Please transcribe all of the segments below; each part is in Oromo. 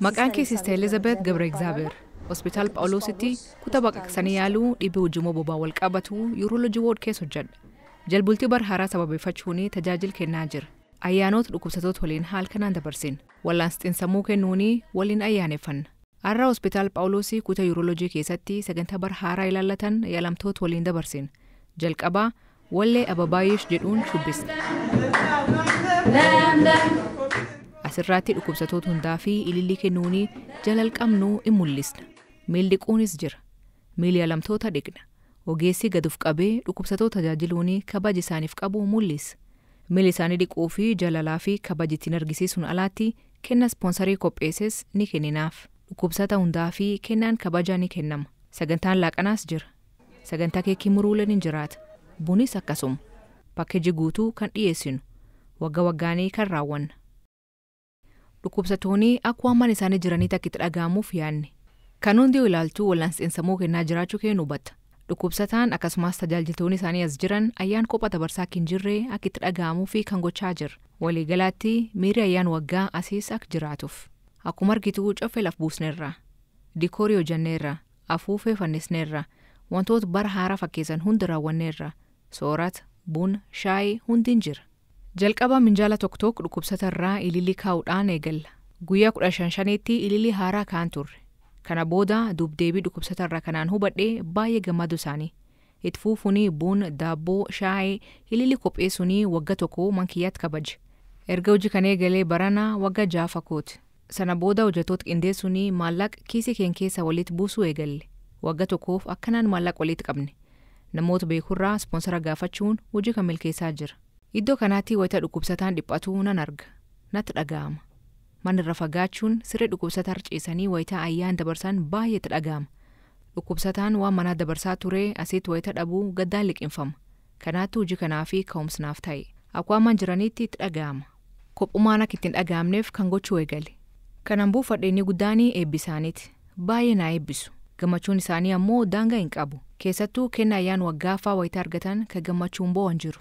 Maqaan kee Sister Elizabeth Gabra Egzaabeer. Hospitaal Phaawulositti kutaa baqaqsanii yaaluu dhibee ujummoo bobaa wal qabatu urology ward keessa hojjedha. Jalbultii bara haaraa sababeeffachuun tajaajila kennaa jira. Ayyaanota dhukkubsattoota waliin haala kanaan dabarsin. Wallaansa xiinsammuu kennuun waliin ayyaaneffanna. Har'a Hospitaal Phaawulosii kutaa urology keessatti sagantaa bara haaraa ilaallatan yaalamtoota waliin dabarsin. Jalqabaa wallee Ababaayesh jedhuun shubbisna. Asirratti dhukkubsattoota hundaa fi ilillii kennuun jaalala qabnu in mul'isna. Miilli dhiquunis jira. Miilli yaalamtoota dhiqna. Ogeessi gad of qabee dhukkubsattoota tajaajiluun kabaja isaaniif qabu mul'isa. Miilli isaanii dhiquu fi jaalalaa fi kabaja ittiin argisiisuun alaatti kenna ispoonsarii qopheesses ni kenninaaf. Dhukkubsata hundaa fi kennaan kabajaa ni kennama. Sagantaan laaqanaas jira. Sagantaa keekii muruuleen ni jiraata. Bunis akkasuma. Paakkeejii guutuu kan dhiyeessinu. Waggaa waggaanii kan raawwanna. Dhukkubsattoonni akka waan mana isaanii jiranitti akka itti dhaga'amuuf yaadne. Kan hundi ilaaltuu wallaansa xiinsammuu kennaa jiraachuu kee hubatta. Dhukkubsataan akkasumas tajaajiltoonni isaanii as jiran ayyaan kophaa dabarsaa akka hin jirre akka itti dhaga'amuu fi kan gochaa jira. Waliigalaatti miirri ayyaan waggaa asiis akka jiraatuuf. Akkuma argitu coffee laf buusneerra. Dikoorii hojjanneerra. Afuufee fannisneerra. Wantoota bara haaraa fakkeessan hundi raawwanneerra. Soorata, buna, shaayii hundi jira. Jalqaba minjaala tokko tokko dhukkubsata irraa ilillii kaa'uudhaan eegalla. Guyyaa 15 5tti ilillii haaraa kaa'an turre. Kana booda dubdeebii dhukkubsata irraa kanaan hubadhee baay'ee gammadu isaanii. Itti fuufuun buna, daabboo, shaayii, ilillii qopheessuun waggaa tokko mankiyyaatti kabaje. Erga hojii kana eegalee barana waggaa jaafa kooti. Sana booda hojjettoota qindeessuun maallaqa kiisii keenya keessa walitti buusuu eegalle. Waggaa tokkoof akkanaan maallaqa walitti qabne. Namoota beekurraa ispoonsara gaafachuun hojii kan milkeessaa jira. Iddoo kanaatti wayita dhukkubsataan dhiphatu nan arga. Natti dhaga'ama. Mana irra fagaachuun siree dhukkubsataa ciisanii wayitaa ayyaan dabarsan baay'ee itti dhaga'ama. Dhukkubsataan waan manaa dabarsaa ture asitti wayita dhabuu gaddaan liqinfama. Kanaatti hojii kanaa fi ka'umsinaaf ta'e. Akka waan jiranitti itti dhaga'ama. Kophumaan akka ittiin dhaga'amneef kan gochuu eegale. Kanan buufadhe inni guddaan eebbisaaniiti. Baay'ee naa eebbisu. Gammachuun isaanii ammoo daangaa hin qabu. Keessattuu kenna ayyaan waggaa fa'aa wayita argatan kan gammachuun bo'an jiru.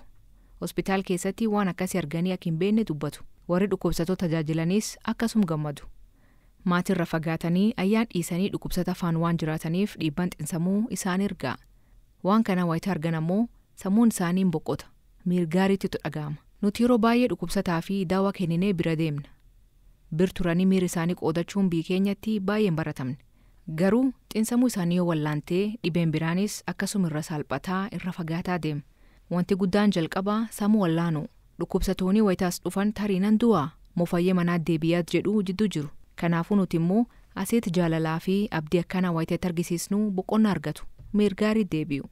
Hospitaal keessatti waan akkasii arganii akka hin beekne dubbatu. Warri dhukkubsattoota tajaajilanis akkasuma gammadu. Maatirra fagaatanii ayyaan dhiisanii dhukkubsata afaan waan jiraataniif dhiibbaan xiinsammuu isaan ergaa. Waan kana wayita argan ammoo sammuun isaanii hin boqota. Miir gaariitti dhaga'ama. Nuti yeroo baay'ee dhukkubsataa fi daawaa kenninee bira deemna. Bir turanii miira isaanii qoodachuun biyya keenyatti baay'ee hin baratamne. Garuu xiinsammuu isaanii yoo wallaantee dhibeen biraanis akkasuma irra salphataa irra fagaataa deema. Wanti guddaan jalqabaa sammuu wallaanuu. Dhukkubsattoonni wayitaas dhufan tarii nan du'aa moo fayyee manaa deebi'aat jedhu jidduu jiru. Kanaafuu nuti immoo asitti jaalalaa fi abdii akkanaa wayitatti argisiisnu boqonnaa argatu. Miir gaarii deebi'u.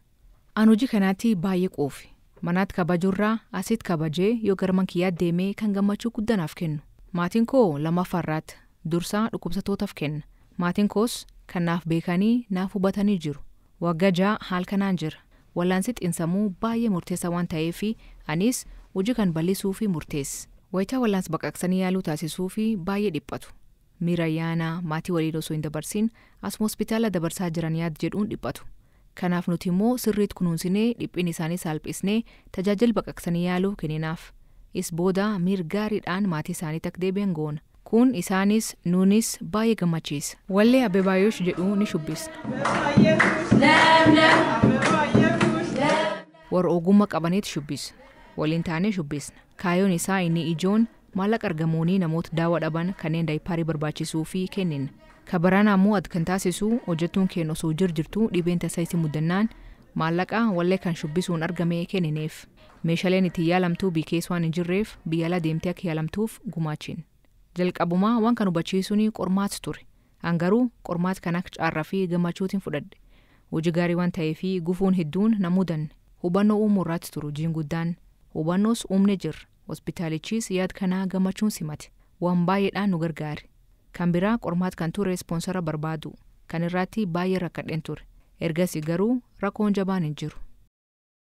An hojii kanaatti baay'ee quufe. Manaatti kabajurraa asitti kabajee yoo gara kiyyaatti deemee kan gammachuu guddanaaf kennu. Maatiin koo lammaffaarraatti dursaa dhukkubsattootaaf kenna. Maatiin koos kan naaf beekanii naaf hubatanii jiru. Waggaa 6 haal kanaan jira. Wallaansi xiinsammuu baay'ee murteessaa waan ta'eef anis hojii kan bal'isuu fi murteesse. Wayitaa wallaansa baqaqsanii yaaluu taasisuu fi baay'ee dhiphatu. Miira ayyaanaa maatii waliin osoo hin dabarsin asuma hospitaala dabarsaa jiran yaad jedhuun dhiphatu. Kanaaf nuti immoo sirriitti kunuunsinee dhiphina isaanii salphisnee tajaajila baqaqsanii yaaluu kenninaaf. Is booda miir gaariidhaan maatii isaaniitti akka deebi'an goona. Kun isaanis nuunis baay'ee gammachiisa. Wallee Abeebaayosh jedhu ni shubbisna. Warra ogummaa qabaniitu shubbisa. Waliin taanee shubbisna. Kaayyoon isaa inni ijoon maallaqa argamuunii namoota daawaa dhaban kanneen daayippaarii barbaachisuu fi kennina. Kabaraan ammoo ad kan taasisu hojjettuun keenya osoo jirjirtuu dhibeen tasaa itti muddannaan maallaqa wallee kan shubbisuun argame kennineef. Meeshaaleen ittiin yaalamtuu biyya keessa waan hin jirreef biyya ala deemtee akka yaalamtuuf gumaachin. Jalqabumaa waan kan hubachiisuun qormaata ture. An garuu qormaata kan akka carraa fi gammachuutiin fudhadhe. Hojii gaarii waan ta'eef gufuun hedduun na mudanne. Hubannoo uumuu irratti turu hojiin guddaan. Hubannoos uumne jirra. Hospitaalichis yaad kanaa gammachuun simate. Waan baay'eedhaan nu gargaare. Kan biraa qormaata kan ture ispoonsara barbaadu. Kan irratti baay'ee rakkadheen ture. Ergasii garuu rakkoon jabaan hin jiru.